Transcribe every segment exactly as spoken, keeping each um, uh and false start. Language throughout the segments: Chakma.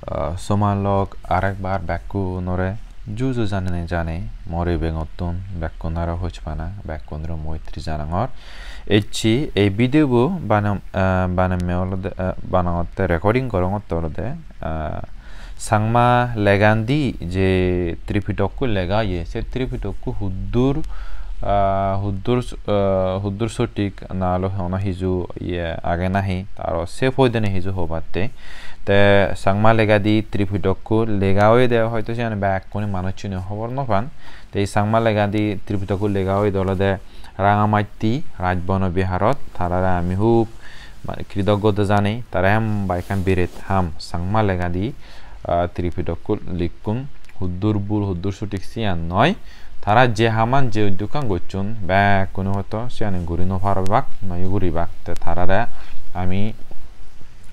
Ah, somalok arekbar bekkunore juju janei janei mor ibengottun bekkunore hojpana, bekkunore moitri janangor. Ecche ei video bo banam-, ah, banamme olode, ah, banangotte, recording gorongotte olode, ah, Changma legandi je Tripitokko lega oye, se Tripitokko huddur, ah, huddur, ah, huddur sotik na olo hono hiju iye age nahi, aro se poidene hiju hobatte. Te Changma legadi Tripitokko lega oyede hoito, siyani bekkune manuchchune hobor no pan. Te ei Changma legadi Tripitokko lega oyede olode Rangamatti Rajbono Biharot, tarare ami hub ma-, kritoggoto janei, tara hem ba ekkan biret ham, Changma legadi, ah, Tripitokko likkun, huddur bul, huddur sotik siyan noi. Tara je haman, je uddokkan gocchon, bekkune hoito siyani guri no paribak, noyo guribak. Te tarare ami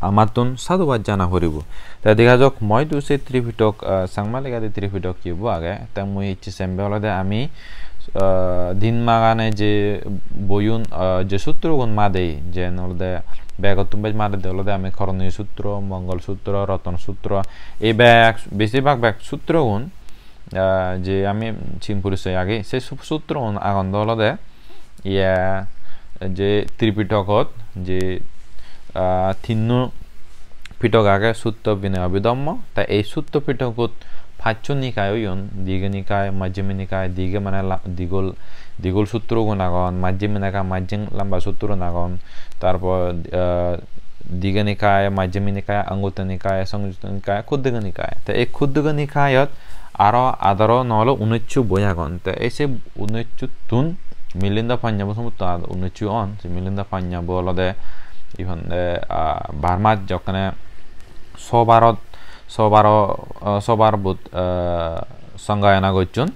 amattun sadhubad jana poribo. Te dega jok, moidu se Tripitok, ah, Changma legadi Tripitok ibo age, te mui icche sembe olode ami, ah, din magane je boiyun, ah, je sutrogun madei, jen olode begottun bej madede olode ami Koroniyo Sutro, Mongol Sutro, Roton Sutro, ei bek, besibak bek sutrogun, ah, je ami sin porichoi agi, se su-, sutrogun agon do olode, iye, je Tripitokot je, ah, tinno pitok age, Sutto, Binoy, Abhidhammo. Ta ei Sutto pitokot paccho nikai oyon, Digha Nikai, Majjhima Nikai, Digha mane la-, digol, digol sutrogun agon, Majjhima Nikai, majjhen lamba sutrogun agon, tarpor, ah, Digha Nikai, Majjhima Nikai, Anguttara Nikai, Sangyu- Nikai, Khuddaka Nikai. Te ei Khuddaka Nikayot aro adaro no ole unoisso boi agon. Te ei se unoissottun Milinda Panya bo somotto ad-, unoisso on. Se Milinda Panya bo olode iban de, ah, Burmat jokkene sobarot, sobaro, ah, sobarbot, ah, songayana gocchon.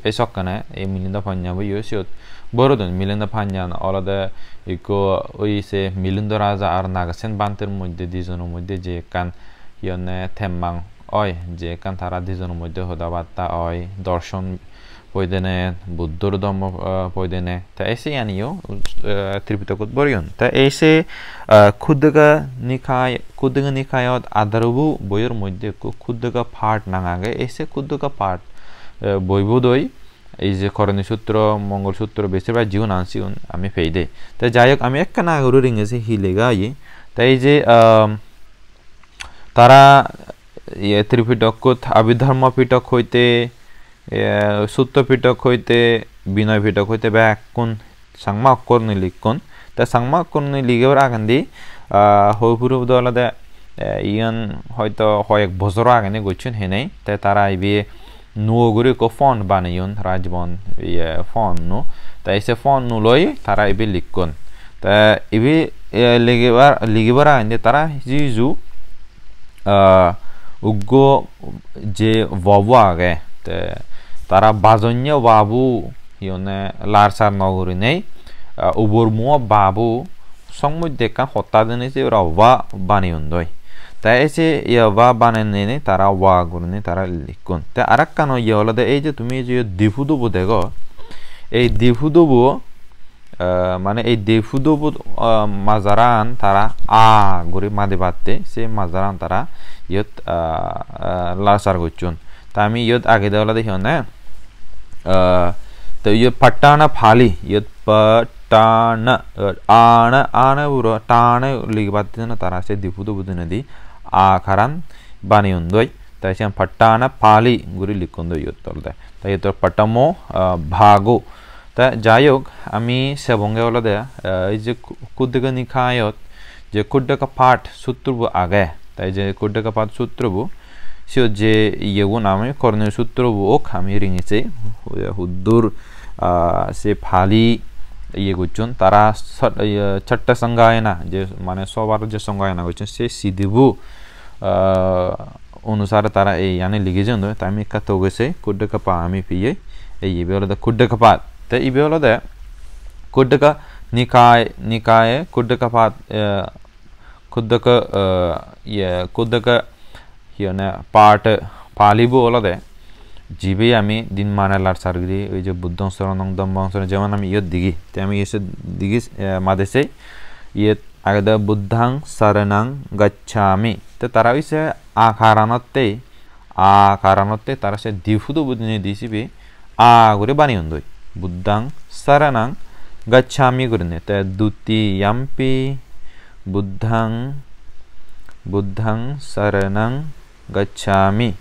Ei sokkene ei Milinda Panya bo yo siyot borodon. Milinda Panya olode ikko oi se Milindo Raja ar Nagasen Bhanter moddhe, dijono moddhe je ekkan hi honne temmang oi, je ekkan tara dijono moddhe hoda batta oi, dorshon poidene, Buddhor dhommo, eh, poidene. Te ei siyaniyo, eh, Tripitokot boreyon. Te ei se, eh, Khuddaka Nikai, Khuddaka Nikayot adaro bo boiyor moddhe ekko Khuddaka Path nang age. Ei se Khuddaka Path, eh, boibot oi ei je Koroniyo Sutro, Mongol Sutro, besibak jigun agon sigun ami pei de. Te jai hok, ami ekkana guri ringe se hi lega oye. Te ei je, um, tara, iye, Tripitokkot Abhidharma Pitok hoite, iye, Sutto Pitok hoite, Binoy Pitok hoite bekkun Changma okkorunoi likkon. Te Changma okkorunoi ligebar agendi, ah, hoi puribode olode, eh, iyan hoito hoyek bojor agendi gocchon henei. Te tara ibe nuo guri ekko font baneyon, Rajbon, iye, font nu. Te se font nu loi tara ibe likkon. Te ibe, eh, ligibar, ligibar agendi tara hiju hiju, ah, uggo je wa bo age, te tara bajonye wa bo hi honne larsar no gurinei, ah, ubor muo wa bo song moddhe ekkan hotta dinei se ora wa baneyon doi. Te ei se iya wa banenei tara wa gurinei tara likkon. Te arekkan oye olode ei je tumi je dipudo bo dego, ei dipudo bo, ah, mane ei dipudo bo, ah, majaran tara a guri madi batte, se majaran tara iyot, ah, ah, larsar gocchon. Te ami iyot agede olode hi honne, ah, te iyot pattana Pali, iyot pattana, ah, ana, ana puro tana ligibatte jeno tara se dipudo bo dinedi a karan baneyon doi. Te siyan pattana Pali guri likkon doi iyot olode. Te iyot pattamo, ah, bhago. Te jai hok, ami sebonge olode, ah, ei je Ku-, Khuddaka Nikayot je Khuddaka Path sutro bo age. Te ei je Khuddaka Path sutro bo, siyot je iyegun ami Koroniyo Sutro bo ok ami ringe se, huddur, ah, se Pali iye gocchon, tara sat-, iye, chatta sangayana, je mane sobar je sangayana gocchon, se sidibo, ah, onusare tara ei yani ligi jeyondoi. Te ami ekka toge se Khuddaka Path ami piye, ei ibe olode Khuddaka Path. Te ibe olode Khuddaka Nikai, Nikaye Khuddaka Path, eh, Khuddaka, eh, iye, Khuddaka, hi honne, Path Pali bo olode, jibe ami din mane larsar guri, oi je Buddhong soronong, Dhommong soronong, jemon ami iyot digi, te ami iyot digi, eh, made se, iyot Agede Buddhang saranang gacchami. Te tara oi se a karanotte, a karanotte tara se dipudobo dinei di sibe a guri baneyon doi. Buddhang saranang gacchami gurinei. Te dutiyampi Buddhang, Buddhang saranang gacchami.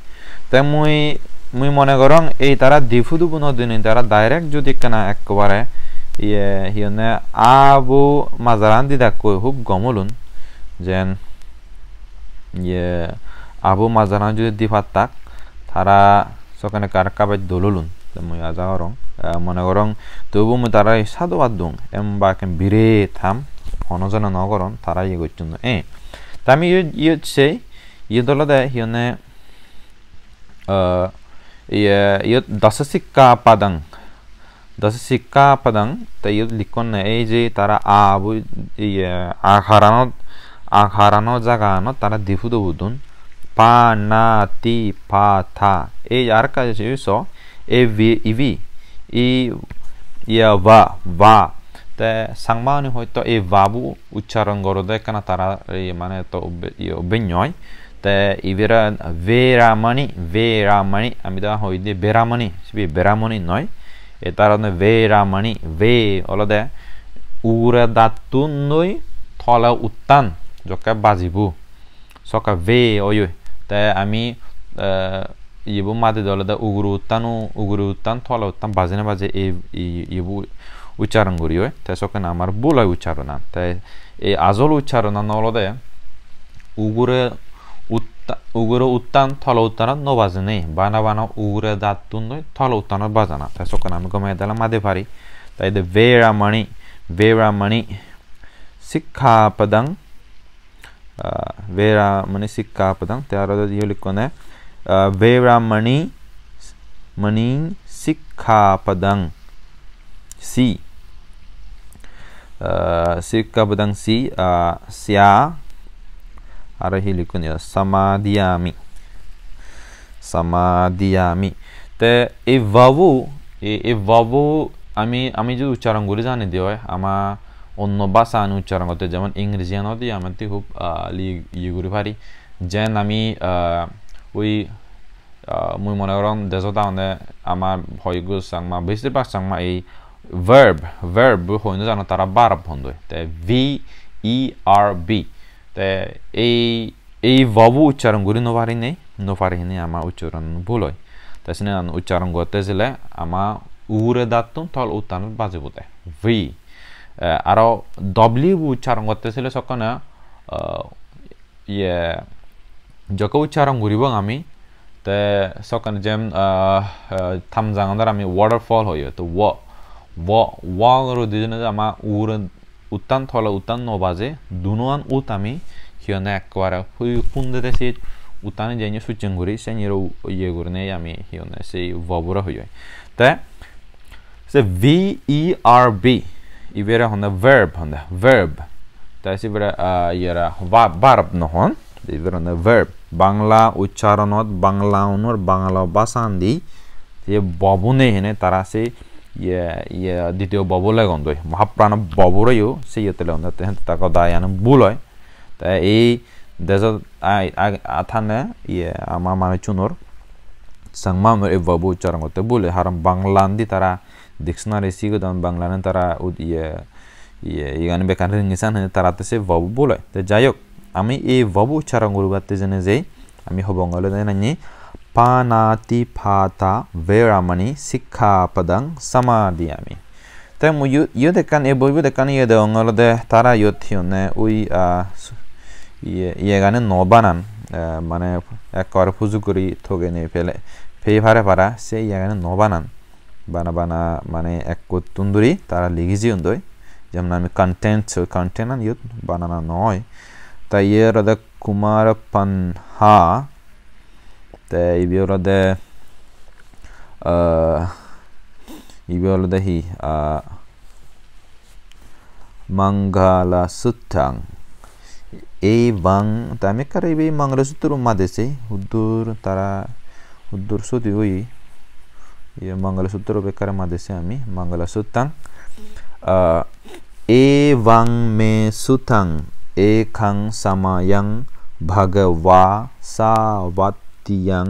Te mui, mui mone gorong ei tara dipudobo no dinei tara direct judi ekkena ekkobare iye hi honne abo majaran didakkoi hub gom olun, jen iye abo majaran judi di pattak tara sokken ekka arekka bej dol olun. Te mui aja gorong, eh, mone gorong tobu mui tara sadhubad dong, em ba ekkan biret ham, hono jone no goron, tara iye gocchon. Eh, te ami iyot, iyot sei, iyot olode hi honne, eh, iye, iyot dasa sikka padang, dasa sikka padang, te iyot likkonne ei je tara a bu, iye, a karanot, a karano jagaganot tara dipudobo don, pa na ti pa tha. Ei arekka je so, ei vi, ivi, i, iya, va, va. Te Changmagune hoito ei va bu uchcharon gorode ekkana tara ei mane to obbe-, iye, obbes noi. Te ibere Veramani, Veramani, ami do hoide Beramani, sibe Beramani noi. E tara honne Veramani, ve olode ugure dattun doi tole uttan jokke bajibo. Sokke ve oyoi. Te ami, eh, iyebu madede olode ugure uttano, ugure uttan, tole uttan bajene baje ei, ei, iyebu uchcharon guri oi. Te sokken amar bul oi uchcharonan. Te ei ajol uchcharonan olode ugure utta-, ugure uttan tole uttanot no bajene. Bana bana ugure dattun doi tole uttanot bajana. Te sokken ami gome dale madi pari. Te ede Veramani, Veramani sikkapadang, ah, Veramani sikkapadang, te aro iyot likkone, ah, Veramani, mani sikkapadang si, ah, sikkapadang si, ah, sya, aro hi likkone, samadiyami, samadiyami. Te ei va bu, ei, ei va bu ami, ami jodi uchcharon guri jani de oi, ama onno bhasha ani uchcharon gotte, jemon Ingrejiyanot di ami ti hub, ah, li-, iye guri pari. Jen ami, ah, ui, ah, mui mone gorong dejot agonde amar hoyekko Changma, besibak Changma ei verb, verb hoi no jano, tara verb hondoi. Te V E R B. Te ei, ei va bu uchcharon guri no parinei, no pari hini ama uchcharon bul oi. Te sini an uchcharon gotte sile ama ugure dattun tol uttanot bajibo de. V. Eh, aro W bu uchcharon gotte sile sokkene, eh, iye, jokke uchcharon guribong ami, te sokken jem, ah, ah, Tamjangot ami waterfall hoyo, to wo, wo, wo guri dijone ama ugure uttan tole uttan no baje, dunoan ut ami hi honne ekkebare hui kundede se uttani jeinei succheng guri, seniro iye gurinei ami hi honne sei va bure hoyoi. Te se V E R B, ibere honne verb, honne verb. Te sibere, ah, iyere va-, verb no hon, ibere honne verb. Bangla uchcharonot, Bangla unor, Bangla bhasandi, je va bu nei hene tara se, iye, iye, ditiyo va bu legondoi. Mahaprana va bu reyo, se iye tele honne, te hente ta goda iyani bul oi. Te ei dejot ai, ag-, a thane, iye, ama manuchunor, Changma unor ei va bu uchcharon gotte bul oi, haron Bangla andi tara dictionary sigodon, Bangla-ni tara ud-, iye, iye, iyegani bekkan ringi san hene taratte se va bu bul oi. Te jai hok, ami ei va bu uchcharon guribatte jene jei, ami hobong olode nani, panatipata veramani sikkhapadang samadiyami. Te mui iyot, iyot ekkan, ei boibot ekkan iye degong olode tara iyot hi honne ui, ah, s-, iye, iyegani no banan, eh, mane ekkore pujuk guri togene pele, pei pare para, se iyegani no banan. Bana bana mane ekkottun duri tara ligi jeyondoi. Jemon ami content, so content an iyot banana noi. Ta iye olode Kumara Panha. Te ibe olode, ah, ibe olode hi, ah, Mangala Suttang. Ei bang, te ami ekkare ibe Mangala Sutro made se, huddur tara, huddur sudi oye. Iye Mangala Sutro bekkare made se ami, Mangala Suttang. Ah, Evang me sutang Ekaṃ samayaṃ bhagavā sāvatthiyaṃ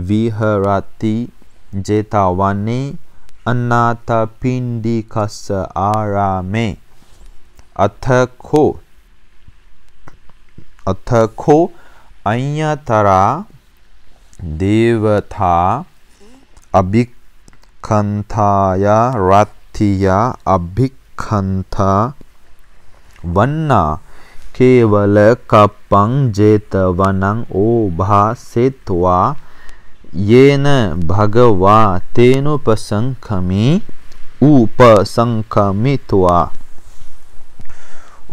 viharati jetavane anāthapiṇḍikassa ārāme. Atha kho, atha kho aññatarā devatā abhikkhantāya ratthiyā abhikkhantavanā kevalakappaṃ jetavanaṃ obhāsetvā yena bhagavā tenupasaṅkami upasaṅkamitvā,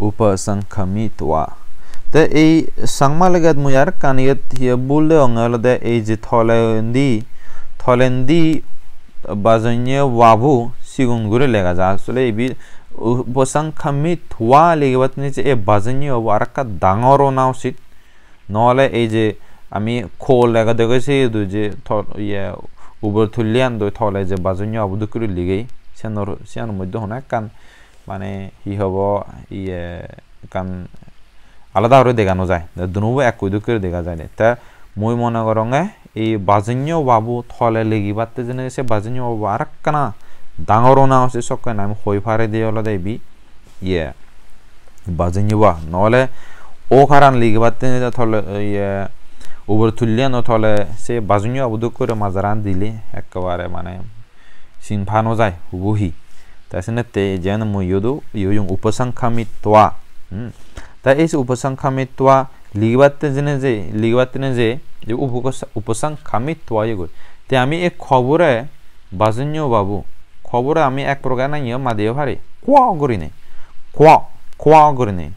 upasaṅkamitvā. Te ei Changma legat mui arekkan iyot hiye bul degonge olode ei je tolendi, tolendi bajonye vabu sigon guri lega jai. Asole ibe upasaṅkamitvā ligibatte je ei bajonye vabu arekka dangor ona usit. Nohole ei je ami kho lega dege sidu je to-, iye, ubor tulliyan doi tole je bajonye vabu dokke guri ligei. Siyanor, siyanor moddhe hono ekkan mane hi hobo, iye, ekkan alada guri dega no jai. Te dunobo ekko dokke guri dega jai de. Te mui mone goronge ei bajonye vabu tole ligibatte jene se bajonye vabu arekkana dangor ona usit sokken ami hoi pari de olode ibe, iye, bajonye va. Nohole okaran ligibatte jene tole, iye, ubor tulliyan o tole se bajonye vabu dokke guri majaran dile ekkebare mane sin pa no jai hubu hi. Te senette jen mui iyodo, iyoyung upasaṅkamitvā. Hmm. Te ei se upasaṅkamitvā ligibatte jene je, ligibatte ne je, je upakosa-, upasaṅkamitvā iye goi. Te ami ei khobore bajonye vabu, khobore ami ek progar na iye madiyo pari. Kho gurinei. Kho, kho gurinei.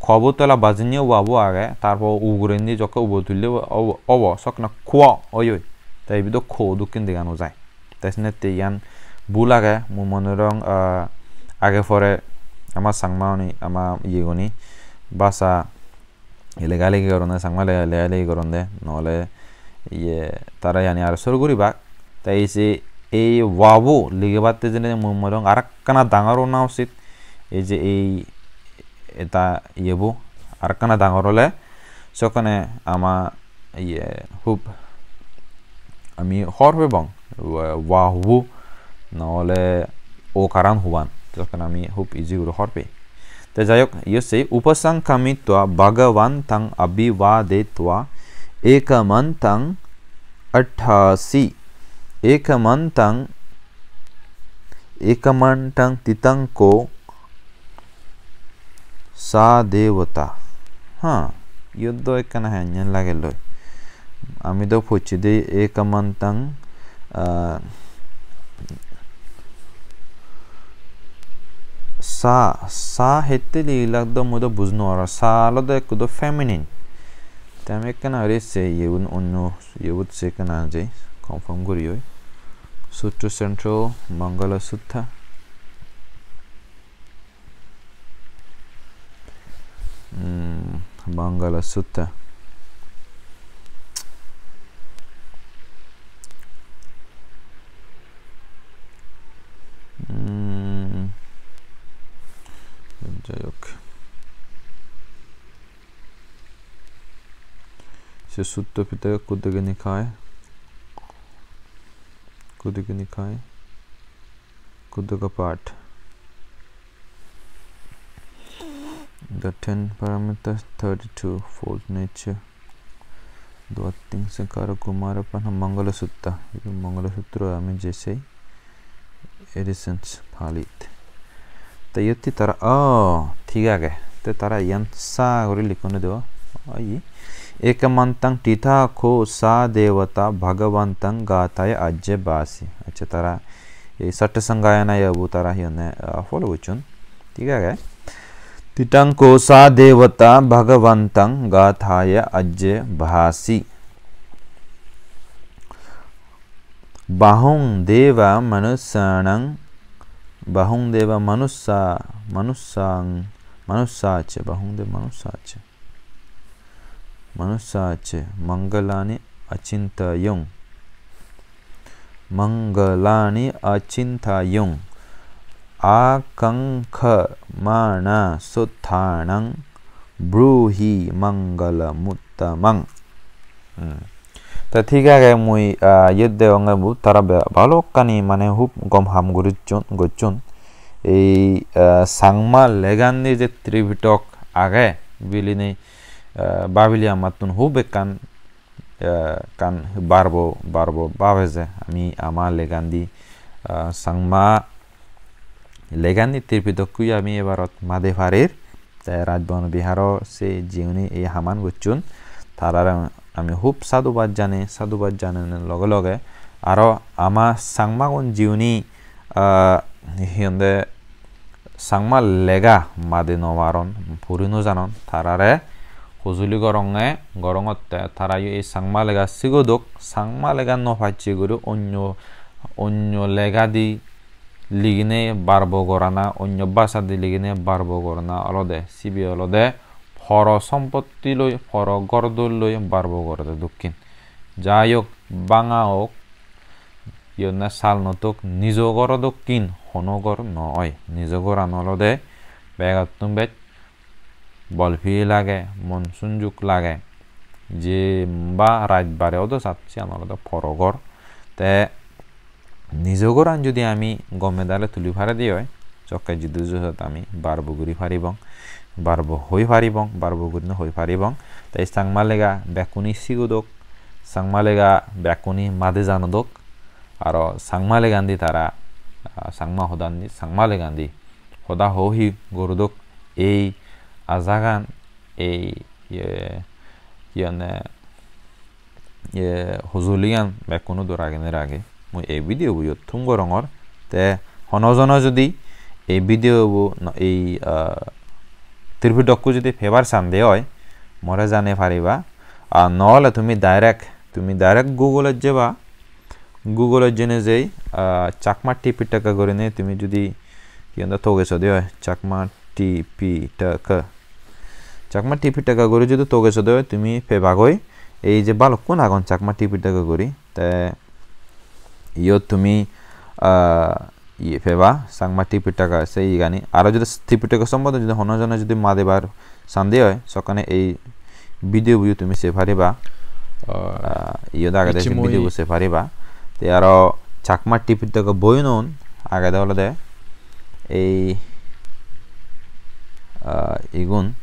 Khobo tola bajonye vabu age, tarpor ugurendi jokke ubo tulle obo, obo, sokkena kho oyoi. Te ibe do kho dokken dega no jai. Te senette iyan bul age, mui mone gorong, ah, age pore ama Changma guni, ama iye guni bhasha lega legi goronde, Changma lega, lega legi goronde, nohole iye tara iyani aro sor guribak. Te ei je ei vabu ligibatte jene mui mone gorong arekkana dangor ona usit. Ei je ei eta iyebu arekkana dangor ole sokkene ama iye hub ami hobor pebong, wa-, vabu nohole okaran huban, sokken ami hub easy guri hobor pei. Te jai hok, iye se upasaṅkamitvā bhagavantaṃ abhivādetvā ekamantaṃ aṭṭhāsi. Ekamantaṃ, ekamantaṃ ṭhitaṃ kho sā devatā. Ha, iyot do ekkana henyen lagelloi. Ami do pocchi de ekamantaṃ, ah, sā, sā hette ligilak do mui do buj nw parong. Sā olode ekku do feminine. Te ami ekkana guri se iyegun onno iyebot se ekkana je confirm guriyoi. Sutta Central, Mangala Sutta. Hmm, Mangala Sutta. Hmm. Jai hok. Se Sutta Pitaka, Khuddaka Nikaya. Khuddaka Nikaya. Khuddaka Paṭh. The ten paramitas, thirty-two fold nature. Dvattiṃsakāra Kumāra Paṇha, Mangala Sutta. Ibe Mangala Sutra ami je sei editions Pali-t. Te iyot hi tara, oh, thik age. Te tara iyan sa guri likkon de do. Ai. Ekamantaṃ ṭhitā kho sā devatā bhagavantaṃ gāthāya ajjhabhāsi. Accha, tara ei Saṭṭhasaṅghāyana iyabu tara hi honne, ah, follow gocchon. Thik age. Ṭhitaṃ kho sā devatā bhagavantaṃ gāthāya ajjhabhāsi. Bahuṃ deva manussānaṃ, bahuṃ deva manussā, manussāṃ, manussā ca, bahuṃ deva manussā ca, manussā ca maṅgalāni acintayuṃ. Maṅgalāni acintayuṃ. Ākaṅkhamānā sotthānaṃ Brūhi maṅgalamuttamam. Hmm. Te thik age, mui, ah, iyot degonge bu tara be-, balokkani mane hub gom ham gurichchon, gocchon. Ei, ah, Changma legandi je Tripitok age bilinei, ah, babili amattun hub ekkan, ah, ekkan barbo, barbo babe je ami ama legandi, ah, Changma legandi Tripitokkuyo ami ebarot made parir. Te Rajbon Biharo se jiuni ei haman gocchon, tarare ami hub sadhubad jani, sadhubad janene loge loge aro ama Changmagun jiuni, ah, hi honde Changma lega made no paron, puri no janon, tarare hojoli goronge, gorongotte tarayo ei Changma lega sigodok, Changma lega no pacche guri onyo, onyo lega di ligine barbo gorana, onyo bhasha di ligine barbo gorana olode, sibe olode poro sompotti loi, poro gor dor loi barbo gorede dokken. Jai hok, banga hok, iyot na sal no tok, nijo goro dokken hono gor no oi. Nijo goran olode begottun bej bol peye lage, mon sunjuk lage. Je ba rajbare odo sat, siyan olode poro gor. Te nijo goran judi ami gome dale tuli parede oi, jokke jidu josot ami barbo guri paribong, barbo hoi paribong, barbo gurinei hoi paribong. Te Changma lega bekkune sigodok, Changma lega bekkune made janodok, aro Changma legandi tara, ah, Changma hodandi, Changma legandi hoda ho hi gorodok, ei ajagan, ei, iye, hi honne, iye, hojoligan bekkuno dor agene rage. Mui ei video bo iyot thum gorongor. Te hono jono judi ei video bo no-, ei, ah, Tripitokko judi pebar sande oi, more jane pariba. Ar no ole tumi direct, tumi direct Google-ot jeba, Google-ot jeinei jei, ah, Chakma Tipitaka gurinei tumi judi hi honde toge sode oi, Chakma Tipitaka. Chakma Tipitaka guri judi toge sode oi, tumi pebagoi. Ei je balukkun agon Chakma Tipitaka guri. Te iyot tumi, ah, iye peba, Changma Tipitaka se iyegani. Aro judi Tipitaka sombonde judi hono jone judi madebar sande oi, sokkene ei video bo tumi sei pariba. Ah, iyot agede se video bo sei pariba. Te aro Chakma Tipitaka boyunun agede olode ei, ah, igun.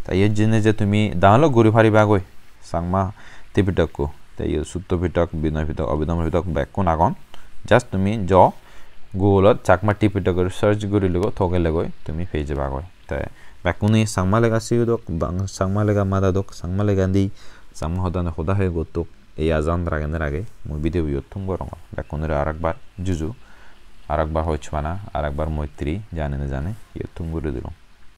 Te iyot jeinei je tumi download guri paribagoi Changma Tipitokko. Te iyot Sutto Pitok, Binoy Pitok, Abhidhamma Pitok bekkun agon. Just tumi jo Google-ot Chakma Tipitok guri search gurilegoi, togelegoi tumi pei jebagoi. Te bekkune Changma lega sigodok, bang-, Changma lega madadok, Changma legandi Changma hodane hoda hoi gottok. Ei ajan ragene rage mui video bo iyot thum gorongor. Bekkunore arekbar juju, arekbar hochpana, arekbar moitri, jane ne jane iyot thum guri dilung.